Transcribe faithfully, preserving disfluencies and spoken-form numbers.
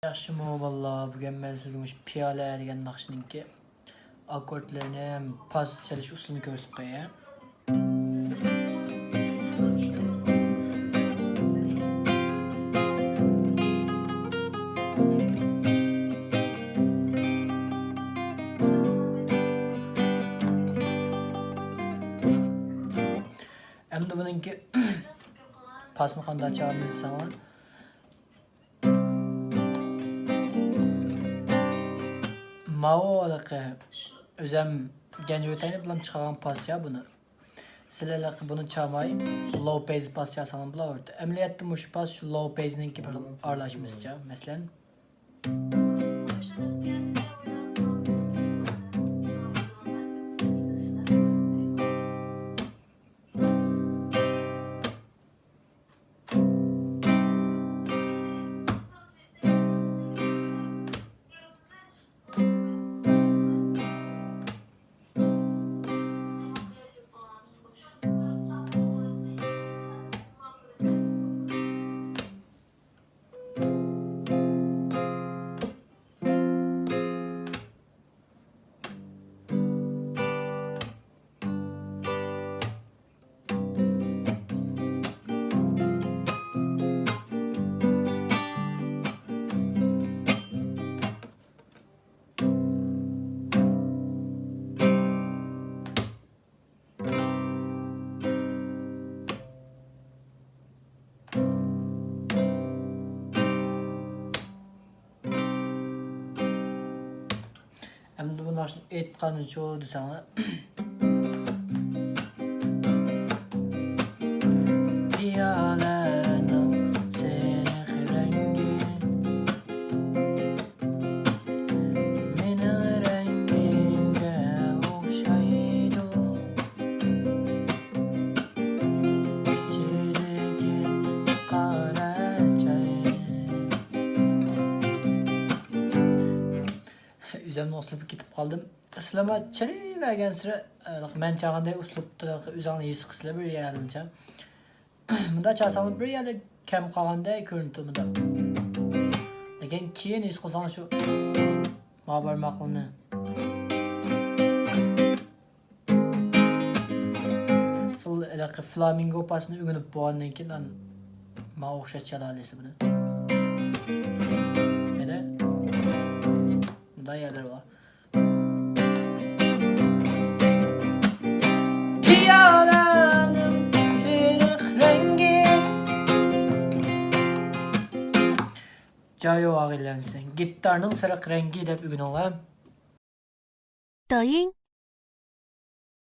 ياخشىمۇ بالىلار، بۈگۈن مەن سىلەرگە مۇشۇ پىيالە دېگەن ناخشىنىڭكى ئاككوردلىرىنى ھەم پاز چېلىش ئۇسۇلىنى كۆرسىتىپ قوياي. ئەمدى بۇنىڭكى پاسنى قانداق چالىمىز دېسەڭلار، ماۋۇ ھېلىقى ئۆزەم گەنجى ۋەتەينى بىلەن چىقارغان پاسچە بۇنى. سىلەر ھېلىقى بۇنى چالماي، لو پەيز پاس چالساڭلار بولاۋېرىدۇ. ئەمەلىيەتتە مۇشۇ پاس شۇ لو پەيزنىڭكى بىر ئارىلاشمىسىچە. مەسىلەن، ئەمدى بۇ ناخشىنى ئېيتقانچۇ دېسەڭلار. پىيالەنىڭ سېرىق رەڭگى، مېنىڭ رەڭگىمگە ئوخشايدۇ. ئىچىدىكى قارا چاي. ئۆزۈمنىڭ ئۇسلۇبىغا كېتىپ قالدىم. ئەسلىما چېلىۋەرگەنسېرى، ئە، مەن چالغاندەك ئۇسلۇبتا ئۆزۈڭلار ھېس قىلىسىلەر بىر يەرلىرىچە. مۇنداق چالساڭلار بىر يەرلەر كەم قالغاندەك كۆرۈنۈپ تۇرىدۇ. لېكىن كېيىن ھېس قىلساڭلار شۇ ما بارماقلىرىنى. سىلەر ھېلىقى فلامىنگو پاسنى ئۆگىنىپ بولغاندىن كېيىن، ئان-، ماڭا ئوخشاش چالالايسىز بۇنى. يەنە مۇنداق يەرلەر بار. پىيالەنىڭ سېرىق رەڭگى. جايو ئاغىلەنسى، گىتارنىڭ سېرىق رەڭگى دەپ ئۆگىنىڭلار. 抖音